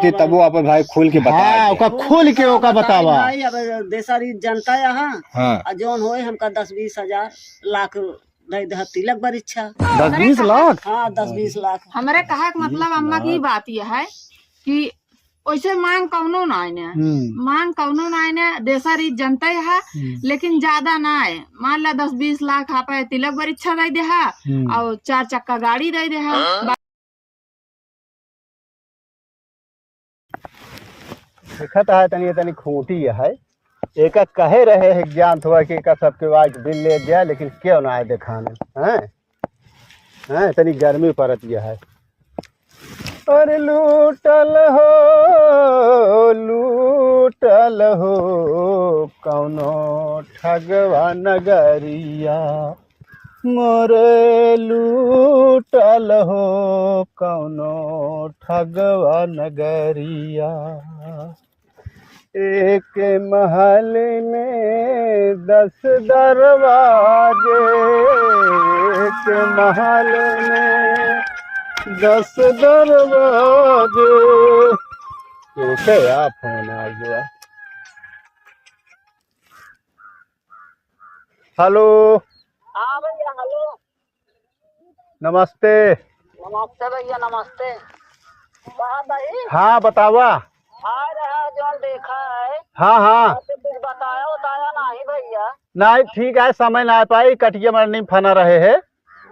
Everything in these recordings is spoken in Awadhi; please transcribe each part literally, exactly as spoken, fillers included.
ते तबो आप भाई खोल के बता हाँ, दे। ओका खोल के ओका बतावा। भाई, अब देसा रीत जनता यहाँ। हाँ। आ जौन होए हमका दस बीस हजार लाख दे दे तिलक बरिच्छा। दस बीस लाख? हाँ, दस बीस लाख। हमरे कहे के मतलब अम्मा की बात यह है कि वैसे मांग कौनो ना आइने। हम्म। मांग कौनो ना आइने, देसा रीत जनता है, हम्म। लेकिन ज्यादा ना है। मान ला दस बीस लाख आप तिलक बरिच्छा दे दे है हम्म। और चार चक्का गाड़ी दे दे है। देखत है तनी, तनी खूंटी है। एका कहे रहे है ज्ञान थोड़ा कि एका सबके वाइट बिल ले गया, लेकिन क्यों ना आए देखाने, हैं? हैं? तनी गर्मी परत यह है। अरे लूटल हो, लूटल हो, कौनो ठगवा नगरिया। मोरे लूटल हो कौनो ठगवा नगरिया। एक महल में दस दरवाजे, एक महल में दस दरवाजे। ओके, आ फोन आ गया। हेलो। हाँ भैया, हेलो। नमस्ते। नमस्ते भैया, नमस्ते। कहाँ भाई? हाँ, बतावा। आ रहा, जौन देखा है। हाँ, हाँ। तो कुछ बताया, बताया नहीं भैया। नहीं, ठीक है, समय ना पाई, कटिया मरनी फना रहे है।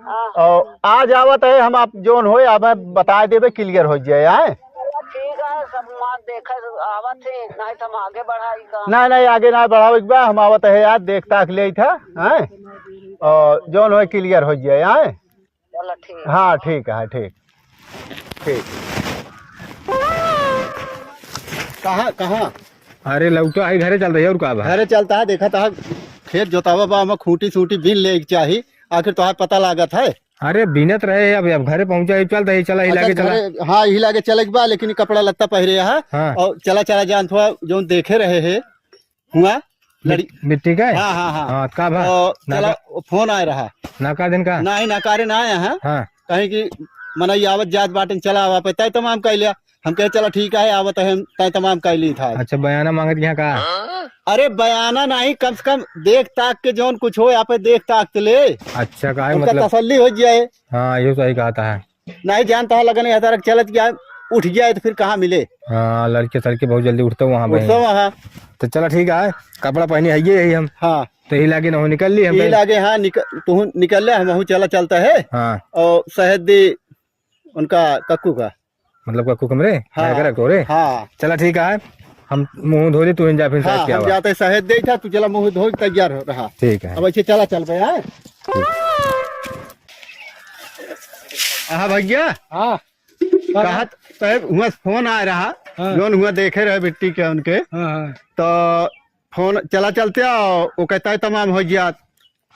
हाँ। और आज आवत है, हम आप जौन होए, आप बता देबे, clear हो जाए, आए? चलो ठीक है, सब मार देखे आवत है, नहीं तो हम आगे बढ़ाई का। नहीं, नहीं, आगे ना बढ़ावे के बा, हम आवत है यार, देख ताक ले था, हैं? और जौन होए, clear हो जाए, आए? चलो ठीक। हाँ, ठीक है, ठीक, ठीक। कहाँ, कहाँ? अरे लौटो, आई घरे चलत है, और का बा? घरे चलत है, देखत है, खेत जोतावा बा, हमें खूंटी सूटी बीन ले के चाही, आखिर तोहार पता लागत है। अरे बीनत रहे, अब, अब घरे पहुँचा, चलत है, चला, हिला अच्छा, के चला। घरे, हाँ, हिला के चले के बा, लेकिन कपड़ा लत्ता पहिरे है। हाँ। और चला, चला जान थोड़ा, जौन देखे रहे है, हुआ, लड़ी। मिट्टी का है? हाँ, हाँ, हाँ। हाँ, का भा? तो ना चला, का? फोन आए रहा। ना का दिन का? नहीं, ना कारे ना आया है। हाँ। कहीं कि मनई आवत जात बाटेन, चला आवा पे तय तमाम कइ लिया। हम कहे, "चला ठीक है, आवत है, हम तय तमाम कइ ली था।" अच्छा, बयाना मांगत यहाँ का? अरे, बयाना नहीं, कम से कम देख ताक के जौन कुछ हो, यहाँ पे देख ताक के ले। अच्छा, का है उनका मतलब? तसल्ली हो जाए। हाँ, यो सही कहत है। नहीं जानत है, लगन यहाँ तरक चलत गया, उठ गया है तो फिर कहाँ मिले? हाँ, लड़के सड़के बहुत जल्दी उठते वहाँ भाई। उठते वहाँ। तो चला ठीक है, कपड़ा पहने है ये ही हम। हाँ। तो ही लागे ना हो निकल ली हम ही भाई। लागे, हाँ, निक-, तू निकल ले, हम चला चलत है। हाँ। और शहद दी उनका कक्कू का। मतलब कक्कू कमरे? हाँ। नायकर तोरे? हाँ। चला ठीक है, हम मुँह धो ली, तू ही जा फिर हाँ, साथ के हम आवा। जाते शहद दे था, तू चला मुँह धो के तैयार हो रहा। ठीक है। अब ऐसे चला चल बे, हाँ? ठीक। हाँ भैया। हाँ। कहा तब हुआ फोन आ रहा, हाँ। जौन हुआ देखे रहे बिट्टी के उनके, हाँ, हाँ। तो फोन चला चलते आओ, वो कहता है तमाम हो जात।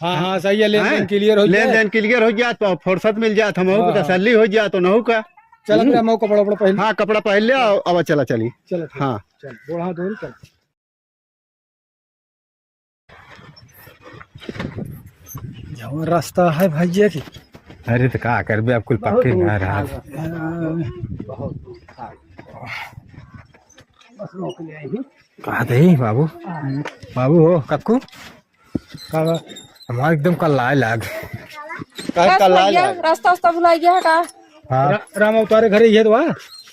हाँ, हाँ, सही है, लेन देन हैं? Clear हो जाए। लेन देन clear हो जात, तो फुर्सत मिल जात, हमहू हाँ, को हाँ। तसल्ली हो जात, उनहू का। चलत हम्म। रहे, हमहू कपड़ा उपड़ा पहन। हाँ, कपड़ा पहन ले, आओ, अब चला चली। चलो, ठीक। हाँ। चल, गोड़ हाथ धो ले, चल। जवन रास्ता है भैया की। अरे तो का करबे, अब कुल बहुत पक्के दूर ना रहा। था, बहुत दूर था। बस रोक ले आई। कहाँ थे बाबू? बाबू हो, कक्कू? का बा? हमार एकदम कल्लाए लाग। का बस कल्लाए भैया, लाग? रास्ता उस्ता भुलाइ गया है का? हाँ। रा-, राम अवतार घरे ये तो बा?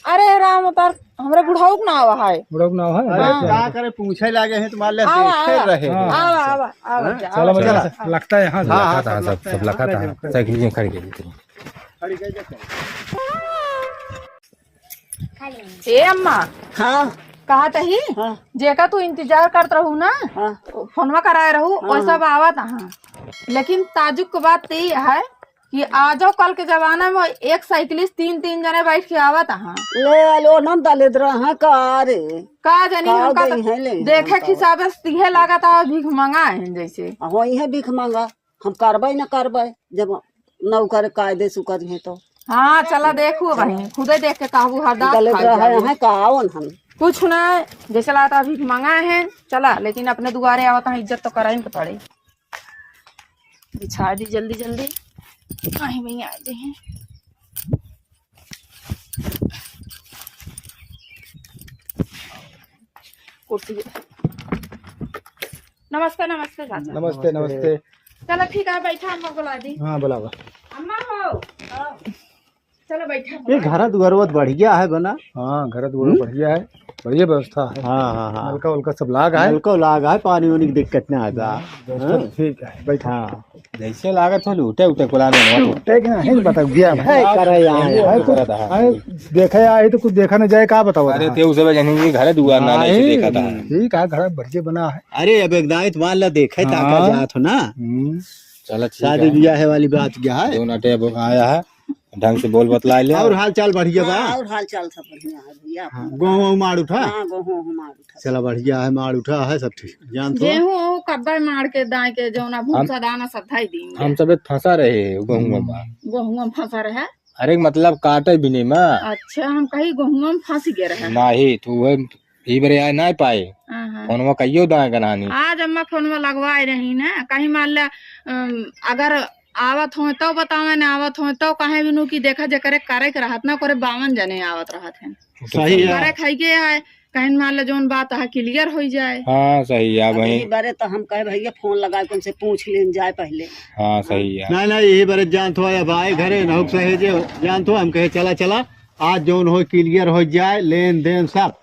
अरे राम अवतार हमरे बुढ़ऊ के नाव है। बुढ़ऊ के नाव है? अरे हाँ। का करे, पूछे लागे हैं तो मान ले आवा, देखे आवा। रहे हैं। हाँ। आवा, आवा, आवा, हाँ? आवा, चलो, आवा। चलो। लगता है यहाँ से। हाँ, हाँ, लगता है, सब सब लगता है। साइकिल में खड़ी कर देते हैं। खड़ी कर दे, चल। ए अम्मा। हाँ। कहा तही? हाँ। जेका तू इंतजार करत रहू ना, हाँ। फोनवा कराए रहू, हाँ। वैसा अब आवत हाँ। लेकिन ताजुब के बात तो ई है कि आजो कल के जमाना में एक साइकिलिस्ट तीन, तीन जने बैठ के आवत हाँ। ले लो, नम दलिद्र हाँ का रे। का जानी का हमका दे तो हैं ले देखे हमका। हिसाबे से तिहे लागत है भीख मंगा है जैसे। आ, होई है भीख मंगा। हम करबै न करबै, जब नौकर कायदे से करिहें तो। हाँ, चला देखू भाई, खुदे देख के कहबू हरदास गलत खाई रहे जाबू। हैं, कहावन हम। कुछ ना, जैसे लागत है भीख मंगाए हैं, चला, लेकिन अपने दुआरे आवत हैं, इज्जत तो कराई के पड़े। बिछा दी जल्दी जल्दी। आई भैया, आ गए हैं। कुर्सी। नमस्ते, नमस्ते चाचा। नमस्ते, नमस्ते। चलो ठीक है, बैठा, अम्मा बुला दी। हाँ, बुलावा। अम्मा हो। चलो बैठा। ये घर दुआर बहुत बढ़िया है बना। हाँ, घर दुआर हम्म? बढ़िया है, बढ़िया व्यवस्था है। हाँ, हाँ, हाँ। नलका उलका सब लाग है। नलका लाग है, पानी वानी की दिक्कत ना आता। व्यवस्था हाँ? ठीक है, बैठा। हाँ। जैसे लागत हो लूटे उठे कुला में। लूटे के नहीं बता गया है। है करे यहाँ, है यहाँ कुछ, करत है। है देखे आई तो कुछ देखा न जाए, का बतावा अरे था? ते उसे वजह नहीं, घर दुआर ना नहीं नहीं, देखा था। ठीक है, घर बढ़िया बना है। अरे अब एक दाई तो मान ला देखे ता का हाँ। जात हो ना। हम्म। चलो ठीक शादी है। ब्याह है वाली बात क्या है? दो नाटे अब आया है, ढंग से बोल बतला ले। और हाल चाल बढ़िया बा? हाँ, और हाल चाल सब बढ़िया है भैया। हाँ, गोहूँ मार उठा? हाँ, गोहूँ मार उठा। चला बढ़िया है, मार उठा है सब ठीक। जान तो? गेहूँ कब्बे मार के दाए के जौना हम भूसा दाना सब धाई दी। हम सब एक फंसा रहे हैं गोहूँ में। गोहूँ में फंसा रहे? अरे मतलब काटे भी नहीं माँ। अच्छा, हम कही गोहूँ में फंस गए रहे। नहीं, तू वह ई बरे आए ना पाए। हाँ, हाँ। फोनवा कहियो दाए कनानी। आज अम्मा फोनवा लगवाए रही ना, कहीं मान ला, अम, अगर आवत होए तो बतावे, ना आवत होए तो कहे बिनु कि देखा जेकरे करे के रहत ना, करे बावन जने आवत रहत हैं। सही है। करे खाई के आए, कहीं मान ला जौन बात है clear होई जाए। हाँ, सही है अब भाई। ई बारे तो हम कहे भैया फोन लगा के उनसे पूछ लेन जाए पहले। हाँ, सही है। नहीं, नहीं, यही बारे जानत हो या भाई घरे न हो सहेजे जानत हो, हम कहे चला, चला, आज जौन हो clear हो जाए, लेन देन सब।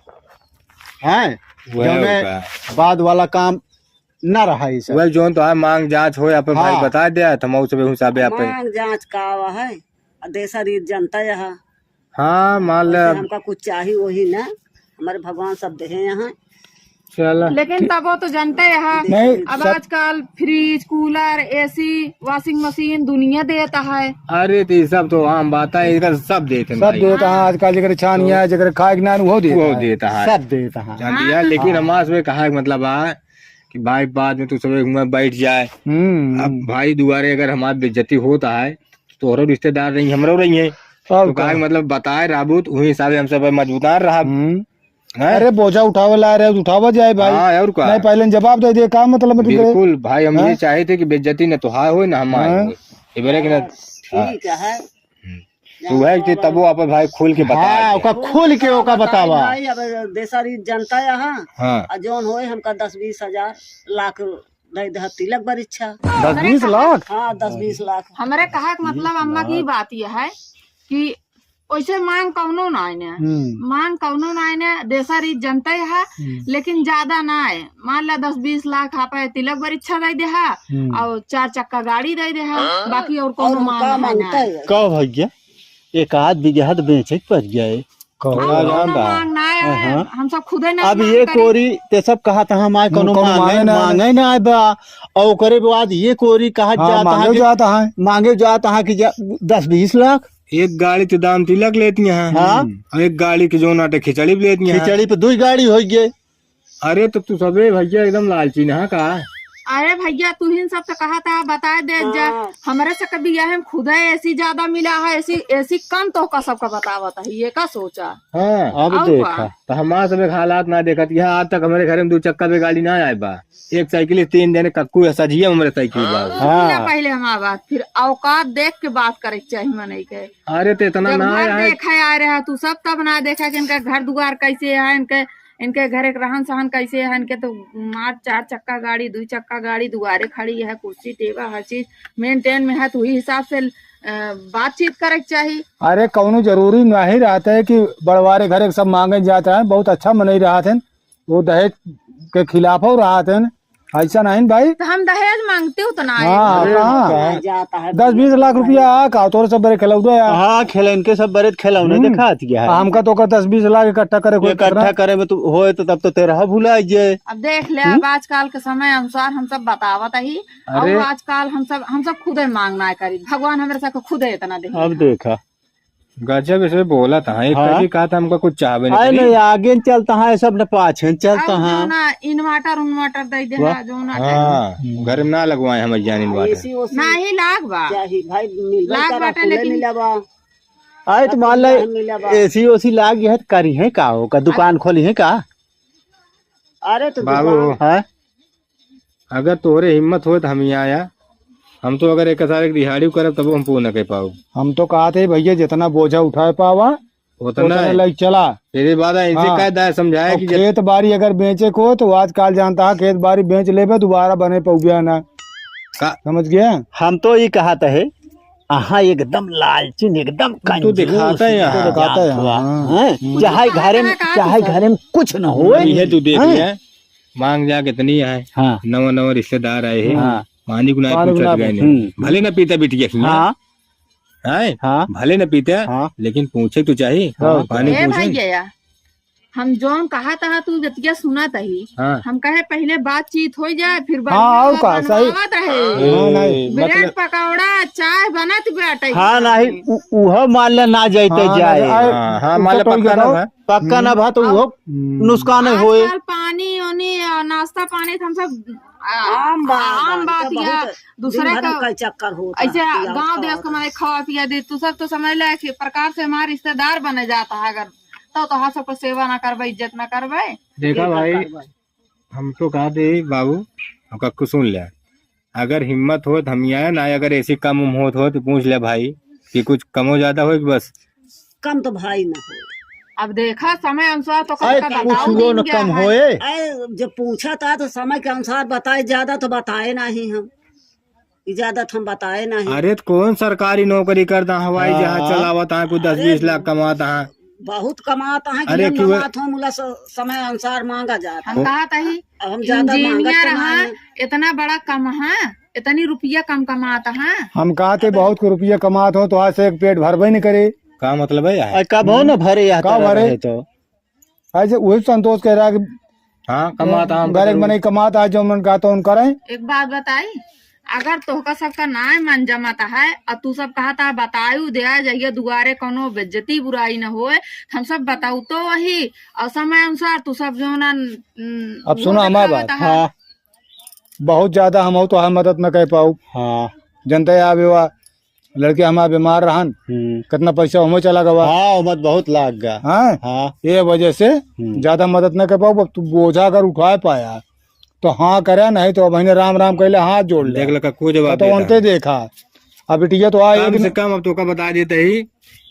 हैं? वह जौने होता है। बाद वाला काम ना रहा ई सब। वह जौन तो है मांग जांच हो, आप भाई हाँ। बता दे, तो हम उस हिसाबे आप मांग जांच का आवा है, आ देसा रीत जनता यहाँ। हाँ, मान ले वैसे अब। हमका कुछ चाही वही ना, हमारे भगवान सब देहे यहाँ। चला। लेकिन तबो तो जनते यहाँ, नहीं, अब सब आजकल fridge, cooler, AC, washing machine दुनिया देता है। अरे तो ये सब तो आम बात है, इधर सब देते हैं सब भाई। देता है, आजकल जेकर छानिया है, जेकर खाए के नान, वो देता वो है। देता है। सब देता है। जानती है, हाँ। लेकिन हमारे से कहा है, मतलब है कि भाई बाद में तू सब हुआ बैठ जाए। हम्म। अब भाई दुआरे अगर हमारी बेइज्जती होता है, तो तोहरो रिश्तेदार रही, हमरो रही है। और तो का? कहा कि मतलब बताए रहबू, तो वही हिसाबे हम सब मजबूतान रहब। हम्म। हैं? अरे बोझा उठावे ला रहे, उठावा जाए भाई। हाँ, और का? नहीं, पहले जवाब दे दे, का मतलब है तुझे? बिल्कुल भाई, हम हाँ? ये चाहे थे कि बेइज्जती न तोहार होए, ना हमार हाँ? होए। ये बोले कि ना, ठीक है। हम्म। तू है कि तबो आप भाई खुल के बता हाँ, दे। ओका खुल के ओका बतावा। भाई, अब देसा रीत जनता यहाँ। हाँ। आ जौन होए हमका दस बीस हजार लाख दे दे तिलक बरिच्छा। दस बीस लाख? हाँ, दस बीस लाख। हमरे कहा के मतलब अम्मा की बात यह है कि ओइसे मांग कौनो ना आइने। हम्म। मांग कौनो ना आइने, देसा रीत जनते है, हम्म। लेकिन ज्यादा ना आए। मान ला दस बीस लाख आपे तिलक बरिच्छा दे दे हा, हम्म। और चार चक्का गाड़ी दे दे हा, हाँ। बाकी और कौनो और मांग का है ना। मांगता है? का भैया, एक आध बीघा तो बेचे के पड़ गया है। कौन? हम कौनो मांग ना आए, हाँ, हाँ। हम सब खुदे ना अब मांग ये करी। कोरी ते सब कहा था हम आए कौनो कौनो मांगे, मांगे ना। मांगे ना आए बा। और ओकरे बाद ये कोरी कहा हाँ, जाता है मांगे कि जाता है। मांगे जाता है कि जा-, दस बीस लाख। एक गाड़ी के दाम तिलक लेती हैं। हाँ। और एक गाड़ी के जो नाटे खिचड़ी भी लेती हैं। खिचड़ी पे दो ही गाड़ी हो गए। अरे तो तू सबे भैया एकदम लालची ना का? अरे भैया तू ही सब तो कहा था बता दे जा। हाँ। हमरे से कभी यह हम खुदा AC ज्यादा मिला है, AC, AC कम तो का सबका बतावत है, ये का सोचा? हाँ। अब और देखा। का? तो हमारे सब एक हालात ना देखत, यह आज तक हमारे घर में दो चक्का पे गाड़ी ना आए बा। एक साइकिल तीन जने कक्कू है, सजिया हमारे साइकिल बा। हाँ। सुन ले पहले हमार बात, फिर औकात देख के बात करे के चाही मनई के। अरे तो इतना जब ना घर आए। देखे आए रहा तू सब, तब ना देखा कि इनका घर दुआर कैसे है, इनके, इनके घर एक रहन सहन कैसे है, इनके तो मार चार चक्का गाड़ी, दो चक्का गाड़ी दुआरे खड़ी है, कुर्सी टेबल हर चीज maintain में है, तो वही हिसाब से, अ, बातचीत करे के चाही। अरे कौनो जरूरी नहीं रहता है कि बड़वारे घर एक सब मांगे जाता है, बहुत अच्छा मनई रहत है, वो दहेज के खिलाफ हो रहत है, ऐसा नहीं भाई। तो हम दहेज मांगते हो तो ना हाँ, आए। कहाँ? कहाँ जाता है दस बीस लाख रुपया आ का तोरे सब बरे खिलौना यार। हाँ, खेले इनके सब बरे खिलौने हम्म। दिखात गया है। हमका तो का दस बीस लाख इकट्ठा करे कोई इकट्ठा करना। करे में तो होए तो तब तो तेरह भुला जाए। अब देख ले, हम्म? अब आजकल के समय अनुसार हम सब बतावत ही। अरे। अब आजकल हम सब, हम सब खुदे मांगना है करी, भगवान हमरे सबके खुदे इतना दे। अब देखा। गजब इसे बोला था, एक हाँ। कभी कहा था हमका कुछ चाहबे नहीं आए करी। नहीं, आगे न चलता है, सब न पाछे न चलता अब है। जो ना inverter उन्वर्टर दे दे वाह। है, जो ना हाँ, हम्म। घर में ना लगवाए हम जान inverter। AC ओसी ना ही लाग बा। चाही भाई, मिलबे लाग करा, बाटे, खुले लेकिन मिला बा। आए तो मान ले, मिला बा। AC ओसी लाग है तो करी है का, ओका दुकान खोली है का? अरे तो बाबू। दुकान हाँ? अगर तोहरे हिम्मत होए तो हम यहाँ आया, हम तो अगर एक साल एक दिहाड़ी करब तबो हम पूर्ण न कर पाऊ। हम तो कहत है भैया जितना बोझा उठाए पावा होता ना है। लाइक चला। तेरे बाद इनसे हाँ। कह दाए समझाए और कि जब खेत बारी अगर बेचे को, तो आजकल जानता है, खेत बारी बेच लेबे, दोबारा बने पउबे ना। का? समझ गया? हम तो ई कहत है, अहाँ एकदम लालचिन, एकदम तू कंजूस दिखाता है यहाँ। दिखाता है, हाँ। हैं? हम्म। चाहे घरे में, चाहे घरे में कुछ न होए। ये तू देख हैं? लिया, मांग जा कितनी है। हाँ। नवा नवा रिश्तेदार आए हैं। हाँ। पानी को ना पानी को पूछत ना गए पूछ। नहीं। हम्म। भले ना पीता बिटिया की। हाँ। हैं? हाँ। भले ना पीता, हाँ। लेकिन पूछे तो चाहिए। हाँ। पानी ए पूछे। भैया, हम जौन कहत ह, तू जतिया सुनत ही। हाँ। हम कहे पहिले बातचीत होइ जाए, फिर हाँ, बढ़िया और का, सही। बनवावत रहे। हाँ, नहीं, ब्रेड मतलब पकौड़ा, चाय बनत बाटे। हाँ, नहीं, उ-, उहो मान ले ना जाइते हाँ, जाए। नहीं, आए, हाँ, हाँ, मान ले उनसे पक्का ना बताओ। है। पक्का ना भा तो उहो हम्म। नुकसान होए। आजकल पानी ओनी और नाश्ता पानी तो हम सब, आ, आम बात, आम बात तो या बहुत दूसरा दिन भर का में कई चक्कर होता ऐसे है, गाँव देश का माने खावा पिया दे, तू सब तो समझ ले कि प्रकार से हमारे रिश्तेदार बने जाता है। अगर तो तोहार सबको सेवा ना करबे, इज्जत ना करबे। देखा भाई, हम तो कहा दे बाबू, हम कक्कू सुन ले, अगर हिम्मत होत हम ही आए ना, अगर ऐसी कम उम होत हो तो पूछ ले भाई कि कुछ कमो ज्यादा हो कि बस। कम तो भाई ना हो। अब देखा समय अनुसार तो अरे, कम कुछ बताऊ वो न देंगे कम हम। होए। अरे, जब पूछा था तो समय के अनुसार बताए, ज्यादा तो बताए नहीं हम। ई ज्यादा तो हम बताए नहीं। अरे, तो कौन सरकारी नौकरी करता, हवाई हाँ। जहाज चलावत है, कोई दस बीस लाख कमाता है। बहुत कमाता है कि अरे, हम क्यों? नमात हो, मुला स-, समय अनुसार मांगा जाता हम है। कहा तही, अब हम ज्यादा मांगत engineer तो हाँ, नहीं। इतना बड़ा कम है, इतनी रुपया कम कमाता है। हम कहा थे, बहुत को रुपया कमात हो, तो आज से एक पेट भरबे नहीं करे। का मतलब है यार? अरे, कब हो न भरे, यह का तरह भरे? रहे तो। ऐसे वही संतोष कह रहा कि हाँ, कमाता हम घर एक बतरू। मनई कमाता है, जो मन कहता उन करें। एक बात बताई, अगर तोहका सबका नाय मन जमत है और तू सब कहता बतायु दे, जइया दुआरे कोनो बेइज्जती बुराई न होए, हम सब बताऊ तो वही और समय अनुसार तू सब जो ना, न, अब सुनो वो हमार दिखावत बात। है। हाँ। बहुत ज्यादा हम हो तो हम मदद न कर पाऊ। हाँ। जनता या बेवा लड़के हमार बीमार रहन, हम्म। कितना पैसा ओमे चला गवा। हाँ, ओमे बहुत लाग गा। हाँ? हाँ। ये वजह से हम्म। ज्यादा मदद न कर पाऊ। अब तू बोझा अगर उठाए पाया, तो हाँ करे, नहीं तो अब इन्हें राम राम कहले हाथ जोड़ ले। देख ले, कक्कू जवाब तो देता उनते है। देखा। अब बिटिया तो आए कम एक से न- कम अब तोका बता देते ही,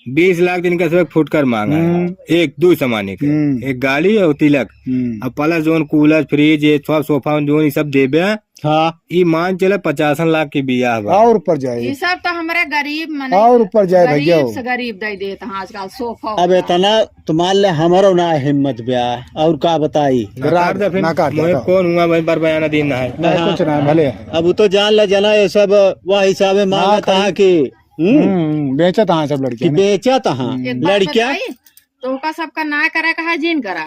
बीस लाख दिन का सब फुटकर मांगा है। हम्म। एक दो सामान के। हम्म। एक गाड़ी और तिलक। हम्म। अब plus जोन cooler, fridge, ये सब सोफा, जोन ये सब देबे, हाँ। ई मान चले पचासन लाख के बियाह बा। और ऊपर जाए। ई सब तो हमरे गरीब मने और ऊपर जाए गरीब भैया। से गरीब दे देत हैं आजकल सोफा अब वोफा। इतना तो मान ले हमरो ना हिम्मत बा, और का बताई। ना काट दे फिर, ना काट दे, मुझे ना। कौन हुआ भाई, बर बयाना दिन ना है। नहीं, हाँ। कुछ ना, भले। अब वो तो जान ले जना, ये सब वह हिसाबे हाँ, मांगत है खाली। कि, हम्म, हम्म, बेचत हाँ सब लड़कियां कि ने। बेचत हाँ। हम्म। एक बात लड़कियां। बताई, तोहका सबका ना करे कहा जिन करा।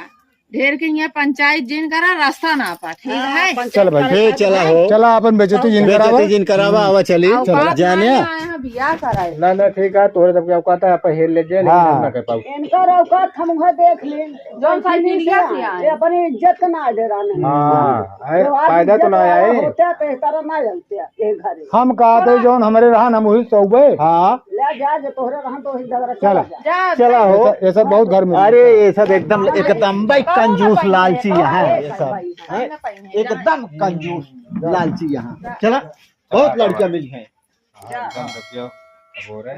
ढेर के यहाँ पंचायत जिन करा, रास्ता ना पा, ठीक हाँ, है? पंचायत चल भाई। करे ए, चला हो। चला, अपन बेइज्जती जिन बेइज्जती करावा। जिन करावा, आवा चली। औकात चला। जाने। ना आए हैं बियाह कराए। ना, ना, ठीक है, तोहरे सबके औकात है, आप हेल ले जाए, लेकिन हाँ। हम ना कर पाऊ। इनकर औकात हम वहाँ देख ली। जौन साइकिलिया से आए। ये अपनी इज्जत का ना डरा नहीं। हाँ, जो आज फायदा तो इज्जत ना वाला आए। होता तो इस तरह ना चलते ये घरे। हम कहा थे जौन हमरे रहन हम वही सौबे। हाँ। ले जा, जो तोहरे रहन तो वही डगरा चला। चला जा। जा, चला जा। हो। ऐसा, ऐसा बहुत घर में अरे, ये सब एकदम, एकदम भाई कंजूस लालची यहाँ है, ये सब। हैं? एकदम कंजूस लालची यहाँ। चला, बहुत लड़कियां मिली हैं। हाँ, एकदम बतिया हो रहे।